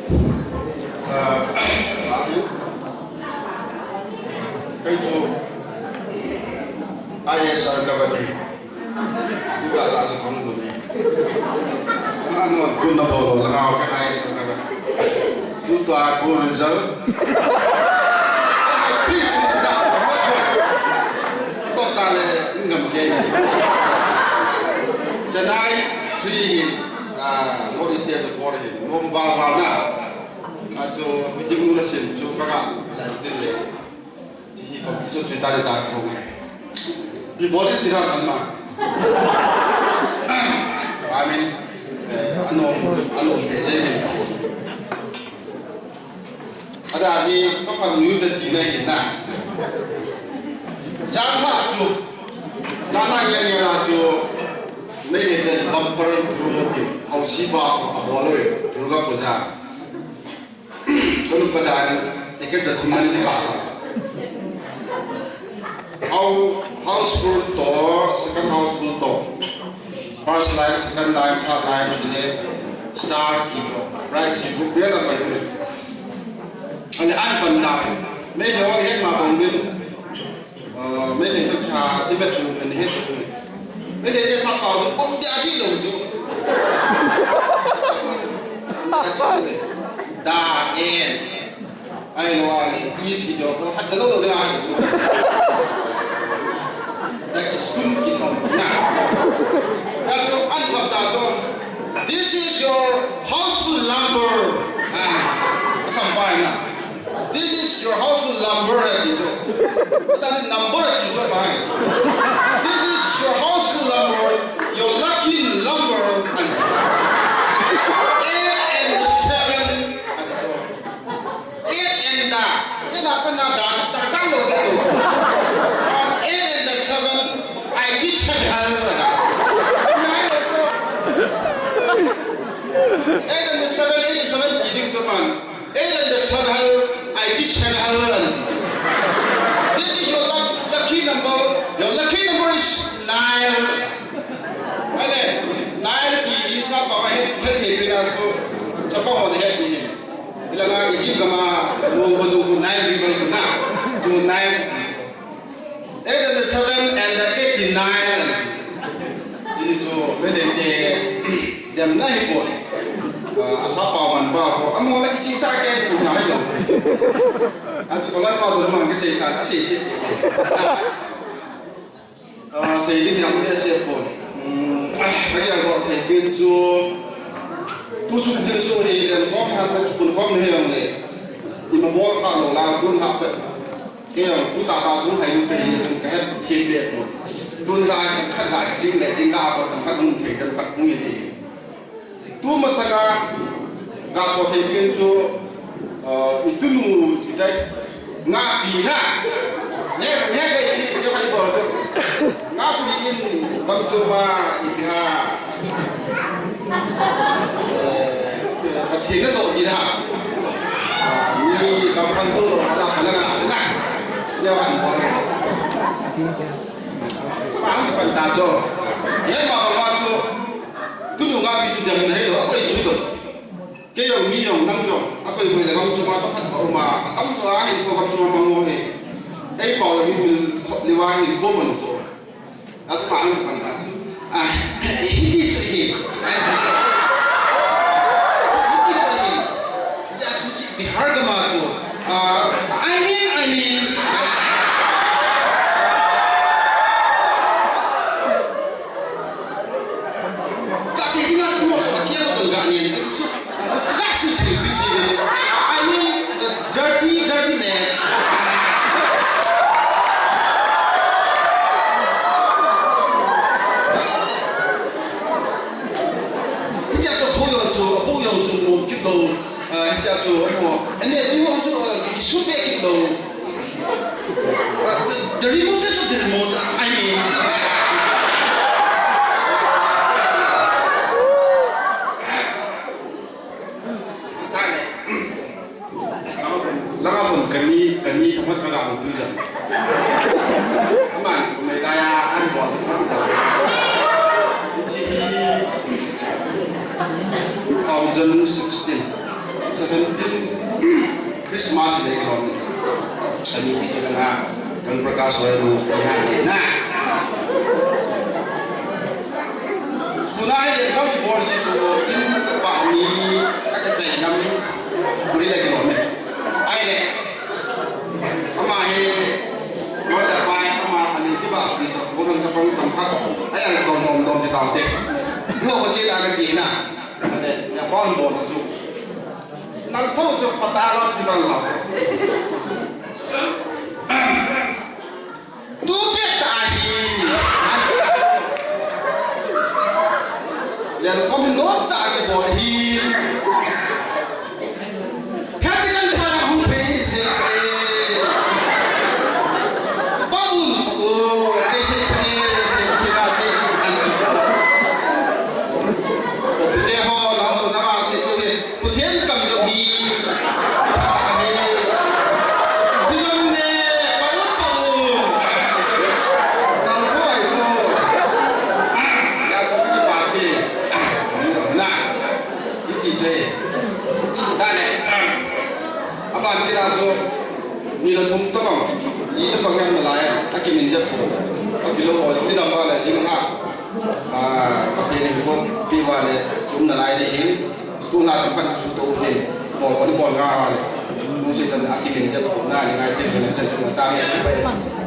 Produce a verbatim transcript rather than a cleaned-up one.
Ah, kei chu I A S R ka bani. Tuta ta chu kong tu ni. Nga no tu na bol la nga ka I A S R ka bani. Tuta ko result. Please, please, stop. Tuta le ngam ke. Chennai three, ah, North East State four hi. Nom ba ba na. Achu meeting nu la sim chu ka ga la din le. Chi hi ko chu chu ta le ta ko ngai. Bi bol ti ra kan ma. Amen. Eh, ano, ano, eh, eh. Ada ni to kan nu da ti na hin na. Jan ha chu. Na na ya ya chu. Nei le bumper tu ti. Au si ba ko a bol le. Durga Puja. Tolu pa dan, ticket da thum nani ka. Hou-, houseful to, second houseful to. First line, second line, third line, tile star ti to. Prize hi bu bia la pa yu. Ani an pan da. Me yo he ma bong min. Ah, me ne ka tha, ti me chu ne he chu. Me ne ne sa pa, ko ti a di lo chu. Da, en. Ai lo, ai, is ki do, ko hat lo lo de ai. That is kun ki thom. Na. Ka chu an sa ta chu. This is your houseful lumber. Ah, asam pai na. This is your houseful lumber, eh, ti chu. Tani number, eh, ti chu mai. This is your houseful lumber, your lucky number. Eight and seven, eh, ti chu. Eight and the, eight na pa na da, ta kan lo ke. Eight and the seven, I wish I had. Eight and the seven, eight and seven, ti ding chu man. Eight and the seven, I wish I had. This is your luck-, lucky number. Your lucky number is nine. Ai le, nine ti hi sa pa ma het, het hi pina chu, sa pa ho het ni. Ila nga isi kama, mo mo do nine people na. Tu nine. Eight and the seven and the eighty-nine. Ti chu, me de te, dem na hi po. Ah, asa pa man pa po. Amo la kichi sa ke, ku na hi lo. Achu ko la pa do man ke sei sa, sei sei. Ah, sei ding yang le se po. Hmm, ah, ka ya go thei pin chu. Tu chu thil chu hi den khom ha, tu pun khom ni yang le. Ima bol kha lo la, pun ha pe. Ke yang tu ta ta chu hai lu pe hi chu ka het thei pe po. Tun la chang khat la jing le, jing la ko tam khat hung thei tam khat hung ni. Tu masanga, ga thou thei pin chu, uh, i tunu chu dai, nga pi na. Ne, ne dai chi, ne khai bol chu. Nga pi in bang chu ma i pi ha. Eh, Pathen na to ti na. Ah, mi kam khan to lo, ala khan na na. Ne han bol. Ma hang pan ta chu. Ye ma ma chu. Tunu nga pi chu dem na hi lo, akoi chu lo. Kei jong, mi jong, nang jong, akoi koi le gam chunga chu khat ka um a, gam chunga hin ko gam chunga mang mo hi. Ei pau le hin khop le wa hin ko man chu. A chu pa hin pan ta chu. A, hiti chu hi. Hiti chu hi. Sia chu chi Bihar gam a chu. A, I mean, I mean. Kasi ina mo, kaya ko gani. Kasi, I mean, the dirty, dirty man. Hiche a chu, apu jong chu, apu jong chu, mo kit lo, ah, hiche a chu, mo, ane, tu jong chu, ah, kisu pe kit lo. Ah, the, the remote is the remote, I mean. Langa pon kani, kani thamat ka dang tu jan. Aman, kumai daya an bol thamat da. Hiche hi two thousand sixteen. Christmas le kilom. Ani ti chu na kan Prakash Roy nu ya ni na. Sunai le kam bor ji chu in pa ni ka ka chai nam. Ku ile kilom. Ai le. Ama hi lo da pai ama ani ki ba sui to. Bo kan sa pang tam kha. Ai ai dom dom dom ti tau te. Yo ko che da ka ti na. Ane, ya kon bo chu. Nang tho chu patalo ti nang la chu. Tu pe ta hi. Yan ko min no ta ke bo hi. Kati kan pa na hung pe hi se pe. Pa un, o, ke se pe, ke na se, an ti cha. Ko pe te ho, na ho, na ma se, ko ke. Pathen kam jong hi. Bijong le, paut paut. Nang ko ai chu. Ya chu ki pa ti. Na. Iti chu. Da le. Aban ti na chu. Ni la thum ta bang. Ni ta bang yang na lai. Aki min jat. Aki lo ko. Ni da ba le jing ha. Ah, Pathen in bol pi uva le, um nalai ding ahin, tu nga tam khat chu to u tin, bol, bol, bol nga uva le, tu se tan a kimin se, na ni ngai te, ni se, tu ta ni, pa e.